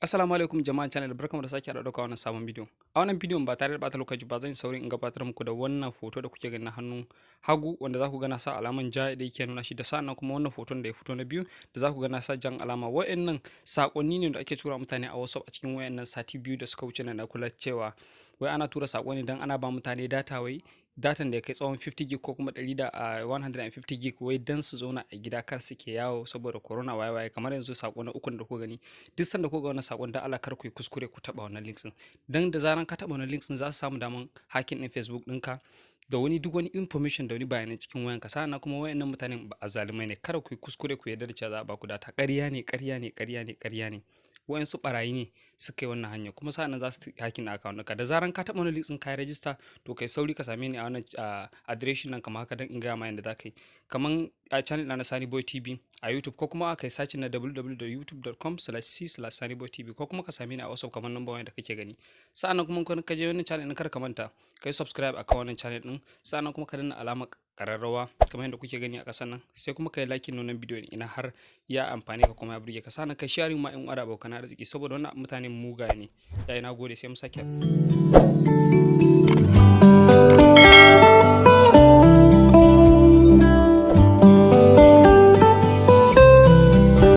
Assalamu alaikum jama'an channel, barkamu da sake haɗuwa wannan sabon bidiyo. A wannan bidiyon, ba tare da ɓata lokaci ba, zan saurin in gabatar muku da wannan foto da kuke gani na hannun hagu, wanda za ku ga na sa alaman ja da yake nuna shi da. Sa'annan kuma wannan foton da ya fito na biyu da za ku ga na sa jan alama, wa'annan sakonni ne da ake tura mutane a WhatsApp a cikin wayannan sati 2 da suka wuce. Na kula cewa wai ana tura sako ne dan ana ba mutane data, wai datan da ya kai tsawon 50 gig ko kuma 100 da 150 gig, wai dan su zauna a gida kar su ke yawo saboda corona, waye waye. Kamar yanzu sako na ukun da kuka gani, duk sanda kuka ga wannan sakon, da Allah kar ku yi kuskure ku taba wannan links din, dan da zaran ka taba wannan links din, za su samu daman hacking din Facebook ɗinka da wani duk wani information da wani bayanai cikin wayanka. Sa'annan kuma wayannan mutanen ba azzalumai ne. Kada ku yi kuskure ku yarda da cewa za a ba ku data. Ƙarya ne, ƙarya ne, ƙarya ne, ƙarya ne. Wayansu barayi ne suka yi wannan hanya. Kuma sa'annan za su hacking account ɗinka da zaran ka taɓa wani link ɗin ka yi register. To, kai sauri ka same ni a wannan adireshin nan kamar haka don in gaya ma yadda za ka yi, kaman a channel na Sani Boy TV a YouTube, ko kuma kai searching na www.youtube.com/c/saniboytv, ko kuma ka same ni a WhatsApp kamar number waya da kake gani. Sa'annan kuma ka je wannan channel ɗin, kar ka manta kai subscribe akan wannan channel ɗin, sa'annan kuma ka danna alamar ƙararrawa kamar yadda kuke gani a ƙasan nan. Sai kuma kai like wannan bidiyon ina har ya amfani ka kuma ya burge ka, sa'annan kai sharing ma 'yan uwa da abokan arziki, saboda wannan mutanen mugaye ne. Yayi, na gode, sai mu sake.